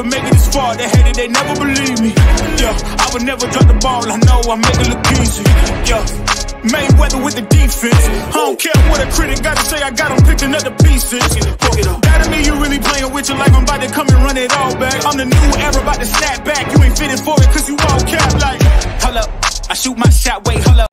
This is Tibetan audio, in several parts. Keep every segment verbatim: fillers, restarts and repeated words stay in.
Make it this far, they hate it, they never believe me. Yeah, I would never drop the ball, I know I make it look easy. Yeah, Mayweather with the defense. I don't care what a critic gotta say, I got 'em picking up the pieces. Fuck it up. That to me, you really playing with your life, I'm about to come and run it all back. I'm the new era, about to snap back. You ain't fitted for it, cause you all cap like. Hold up, I shoot my shot, wait, hold up.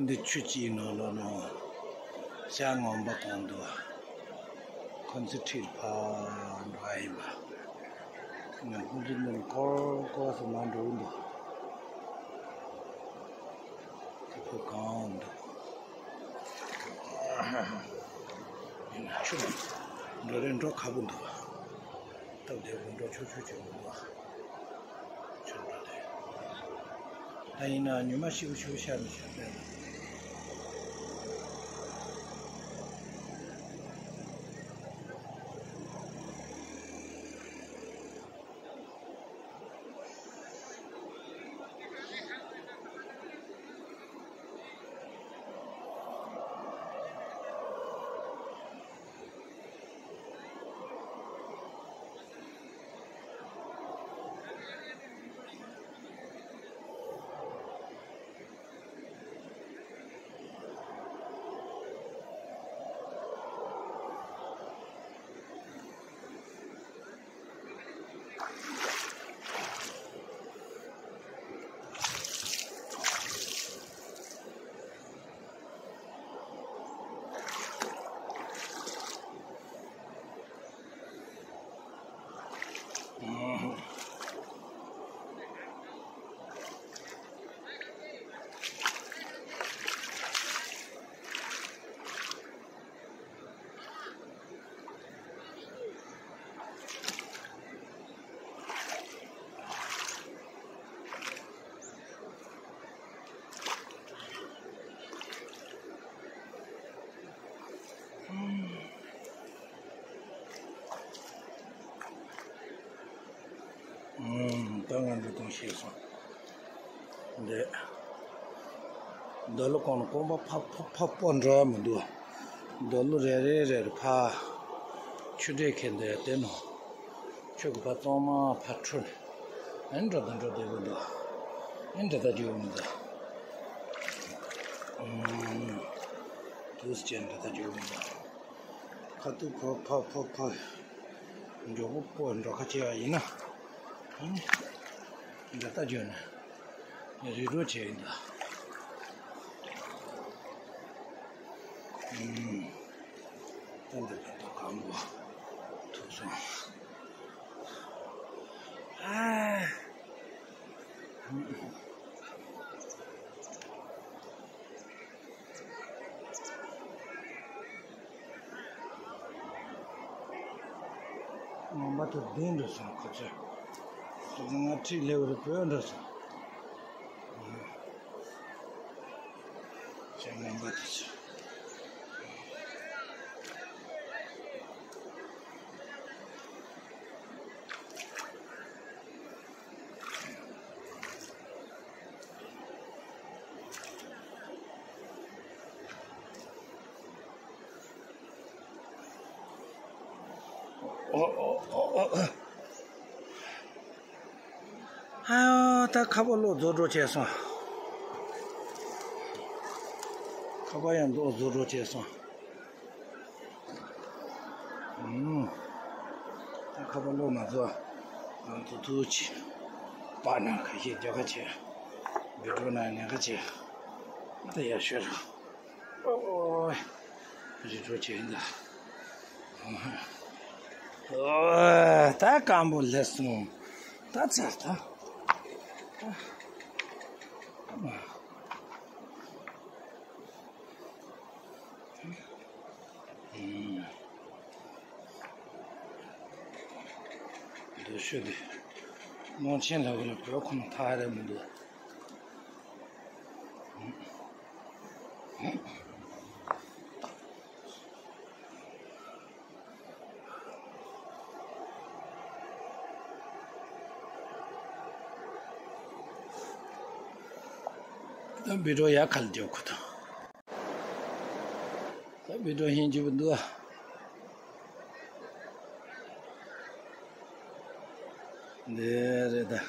འདི་ཆུ་སྐྱེས་ནང་ལོགས་ནང་ཤ་ངོམ་པ་གང་འདུག་ཁོ་ཚོ་ཁྲིད་ཕར་འགྲོ་ཡ་ཡིན་པ། ང་ཁོང་ཚོ་འདི་ནས་སྐོར་སྐོར་སོང་ན་འགྲོ་གི་འདུག་དེ་ཕོ་གང་འདུག་ཡིན་ན་ཆུ་འགྲོ་རེ་འགྲོ་ཁག་པོ་འདུག་སྟབས་བདེ་པོ་འགྲོ་ཆོག་ཆོག་ཆོག་མི་འདུག་ཆུ་འགྲོ་དེ། ད་ཡིན་ན་ཉི་མ་ཤི་བོ་ཤི་བོ་ཤར་ནས་ཤར་བསྡད་ལ། ཨུམ། ད་ང་འདི་གཏོང་ཤེས་སོང་། འདི། འདི་ལོ་གོང་ནས་གོམ་པ་ཕ་ཕ་ཕ་སྤོ་འགྲོ་ཡ་མི་འདུག་འདི་ལོ་རེ་རེ་རེ་རེ་ཕ། ཆུ་འདྲེས་ཁེལ་འདི་དེ་ནོ། ཆུ་གི་ཕ་གཙང་མ་ཕ་འཁྲུལ། ཨེ་འགྲོ་དང་འགྲོ་བདེ་པོ་འདུག་ཨེ་འདི་ད་རྒྱུ་མི་འདུག་ཨུམ། དུས་ཅན་འདི་ད་རྒྱུ་མི་འདུག་ཁ་ཐུག་ཕོ་ཕོ་ཕོ་ཕོ། མགྱོགས་པོ་ཕོ་འགྲོ་ཁ་ཆེ་བ་ཡིན་ན། འདི་ལྟ་བརྗོད་ནས་རི་བྲོ་བྱས་ཡིན་ད། ཨུམ། ད་འདི་ལ་ད་གང་པོ་ཐུག་སོང་། ཨ། ངོ་མ་ཐུག་བདེ་འགྲོ་སོང་ཁོ་ཚོས། ཁོ་ཚོ་ང་ཁྲིད་ལེའུ་རུ་བོས་འགྲོ་སོང་། ཅང་ངོ་མ་ཐུག་སོང་། ཨོ་ཨོ་ཨོ་ཨོ། ཨ། ད་ཁ་པར་གློག་རྫོགས་འགྲོ་བྱས་སོང་། ཁ་པར་ཡང་གློག་རྫོགས་འགྲོ་བྱས་སོང་། ཨུམ། ད་ཁ་པར་གློག་མ་རྫོགས། ང་ཚོ་ཐུག་ཅིག་པ་ན་ཁ་ཤས་རྒྱ་ཁ་ཆེ། བི་ཀྲོ་ན་ཉན་ཁ་ཆེ། ད་ཡར་ཤོད་ར། ཨོ། རི་བྲོ་ཆེ་ཡིན་ད། ཨོ། ད་སྐམ་པོ་ལས་སོང་། ད་ཚར་ད། འདུག་ཤོད་དེ། ནང་ཆེན་ལ་གི་ལ་བོད་ཁོ་ན་ཐག་རེད་མི་འདུག་ད་བི་ཀྲོ་ཡ་ཁ་ལ་རྒྱབ་ཁོ་ཐང་། ད་བི་ཀྲོ་ཧིན་གྱི་བུ་འདུག་ཨ། འདི་རེད་ད།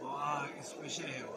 वाह, स्पेशल है वो।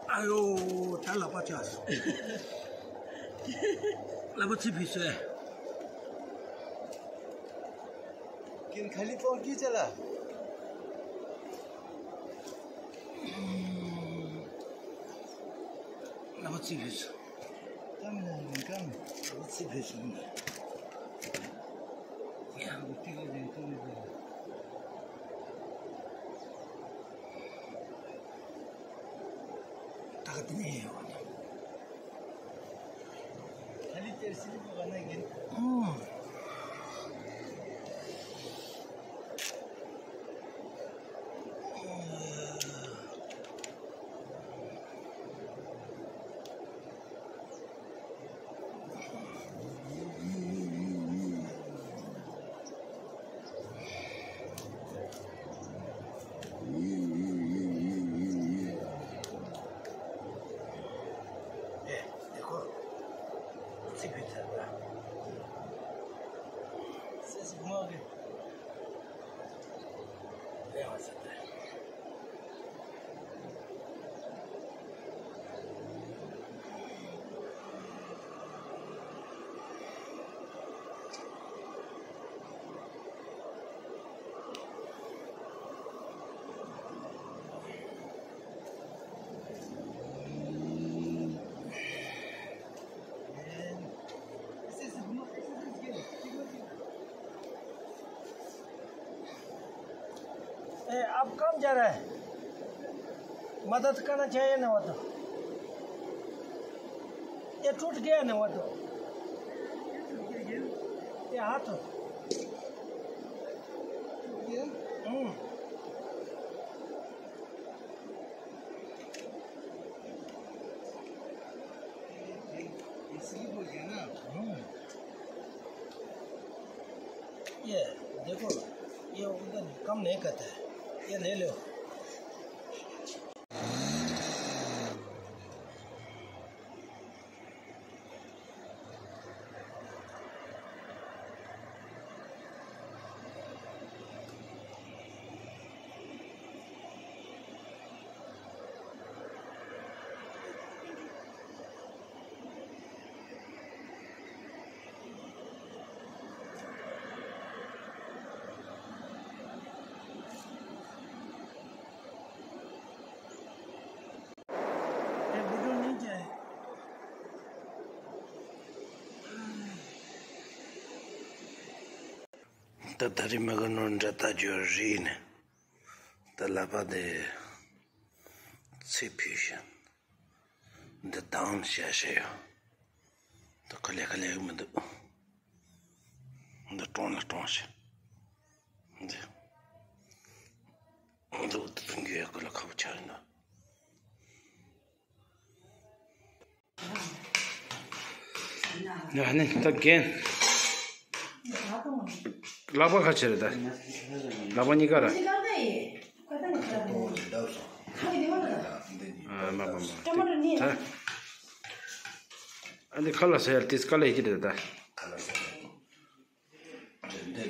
ཨ་ཡོ། ད་ལག་པ་ཆག་སོང་། ལག་པ་ཚིག་ཕུད་སོང་། ཀིན་ཁ་ལི་པོར་ཀི་ཅ་ལ། ལག་པ་ཚིག་ཕུད་སོང་། ཀམ་ན་ཀམ། ལག་པ་ཚིག་ཕུད་སོང་། ཡ། ད་ག་དེ་ནས་ཡོང་བ་དང་། ཨོ། ए, अब कम जा रहा है। मदद करना चाहिए ना वो तो। ये टूट गया ना वो तो। ये हाथ। हम्म। ये देखो, ये उधर कम नहीं करता है, ये ले लो। ད་ད་རེས་མ་གི་ནོར་འདྲ་ལྟ་རྒྱུ་རེད་ནི། ད་ལག་པ་དེ་ཚིག་ཕུད་བཞིན། འདི་དང་བྱ་བྱ་ཡོད། ད་ག་ལེ་ག་ལེ་ཡོད་མི་འདུག་འདི་གྲོང་ལ་གྲོང་ཞིག་འདི། འདི་འུ་ཐུག་འགྱོད་ཡག་གི་ལ་ཁ་བོ་ཆགས་ཡིན་ན། ཡ་ནི་ད་རྒན། ལག་པ་ཁ་ཕྱེ་རེད་ད། ལག་པ་གཉིས་ཀ་ར། ཨ་མ་མ་མ། ད། ཨ་འདི་ཁ་ལ་ཟེར་ཏིས་ཀ་ལ་ཡི་གི་རེད་ད། འདི་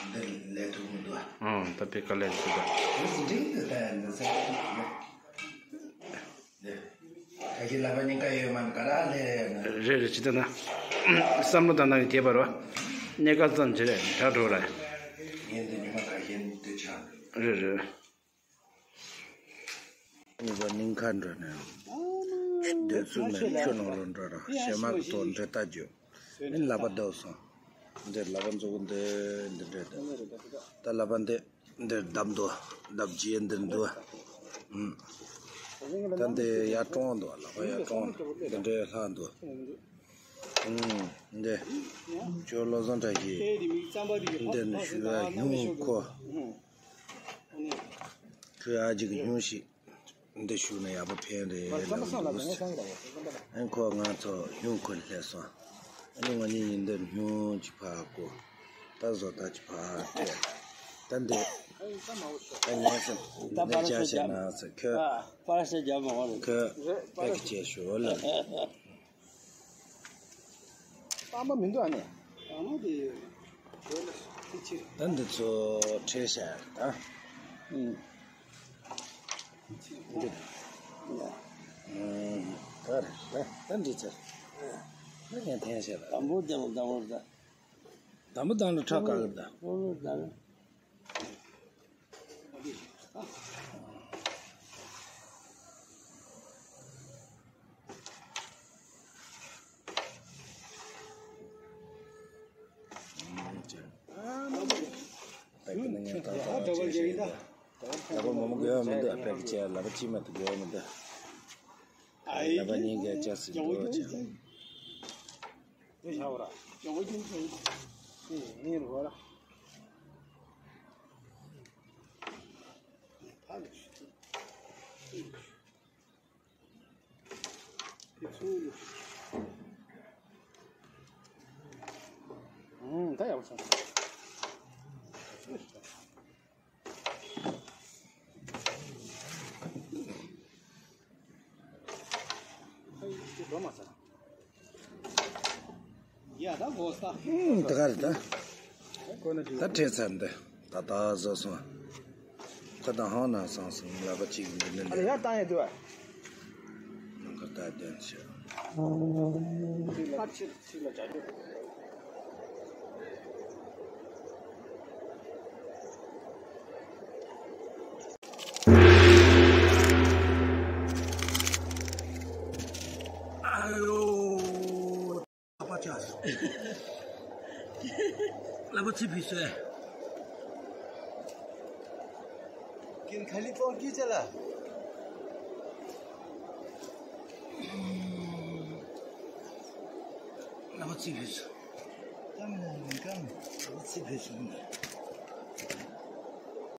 འདི་ལས་ཐུབ་མི་འདུག་ཨ། ཨང་ད་པེ་ཀ་ལས་ཐུབ་ད། འདི་འདི་ད་འདི་ཟེར། འདི། ད་ཁྱེད་ལག་པ་གཉིས་ཀ་ཡོད་མ་ག་ར་ལས་ན། རེད་རེད་ཅི་ད་ན། བསམ་བློ་དང་ནང་གི་དེ་བར་བ། གཉིས་ཀ་ཙམ་ཅི་རེད་དྲག་འགྲོ་ར། ངས་འདི་ཉི་མ་ཁ་ཤས་འདི་ཆགས། རེད་རེད། གཉིས་པ་སྙིང་ཁ་འགྲོ་ནས། འདོད་ཚུལ་མེད་ཆུ་ནང་ལ་འགྲོ་ར་ཞེ་མ་གི་ཐོག་འདྲི་ལྟ་རྒྱུ། ཨིན་ལག་པ་བརྡབ་སོང་། འདིར་ལག་པ་མཛུབ་གུ་འདི་འདི་འདྲས་འདུག་ད་ལག་པ་འདི་འདིར་བརྡབ་འདུག་བརྡབ་རྗེས་འདིར་འདུག་ཨུམ། ད་འདི་ཡར་ཀྲོང་འདུག་ལག་པ་ཡར་ཀྲོང་འདི་འདྲས་ལྷག་འདུག་ཨུམ། འདི་ཁྱོད་བློ་བཟང་བཀྲ་ཤིས། འདི་ནི་ཞུ་བ་ཡུང་ཁོ། ཁོས་ཨ་ཅེ་གི་སྙུང་གཞི་འདི་བཞུགས་ན་ཡག་པོ་ཕན་རེད་ལབ་འདུག་ཨ་ཁོ་ང་ཚོ་སྙུང་ཁོ་སླེབས་སོང་། ཨ་ནི་ང་གཉིས་ཡིན་འདིར་སྙུང་གཅིག་ཕར་བསྐོར། ད་བཟོ་ལྟ་གཅིག་ཕར་སྤྲད། ད་འདི་ད་ངས་སེམས་འདི་ཅག་བྱས་ན་ཟེར་ཁོས་ཁོས་པད་ཀི་བྱས་ཞོར་ལ། པགས་པ་མི་འདུག་ཨ་ནི། པགས་པ་དེ་བོད་ལ་དེ་ཕྱིར། ད་འདི་ཚོ་ཁྲལ་བཞག་ཡ་རེད་ད། ཨུམ། འདི། ཨུམ། ད་རེད་ད་ད་འདི་ཚོ། ད་ངས་འཐེན་བཞག་ལ། དང་པོ་དང་པོ་དང་པོ་དང་། དང་པོ་དང་ལ་ཁྲག་ག་ལ་ད། པོ་ལ་ད། ལ་བ་མོ་མོ་དགོས་མི་འདུག་ཨ་པད་ཀྱི་ལ་བ་ཅི་མ་དུ་དགོས་མི་འདུག་ལ་བ་གཉིས་ཀ་ཅག་སི་འགྲོ་ཅག་དེ་བྱ་བ་ར། ཇོ་བོ་རྒྱུན་ཆེན་པོ། དེ་ནི་རོ་ར། ཕ་ལ་ཞུ། དེ་ཚུ་ལ་ཞུ། ཨང་ད་ཡག་པོ་སོང་། ད་ག་རེད་ད། ད་ཁྲལ་ཚར་འདི་ད་ད་བཟོ་སོང་། ཁ་ད་ཧང་ན་སང་སང་ལ་བ་གཅིག་འདི་ནི་ལས། ཡ་ད་ཡ་དུ་བ། ནང་ཁ་ད་དོན་ཆེ། ཨ་ལོ། ཨ་པ་ཅག་ལ་བ་ཚི་ཕི་སོས། ཀིན་ཁ་ལི་པོང་ཀི་ཅ་ལ། ལ་བ་ཚི་ཕི་སོ། ཀམ་ལ་ཀམ་ལ་བ་ཚི་ཕི་སོ།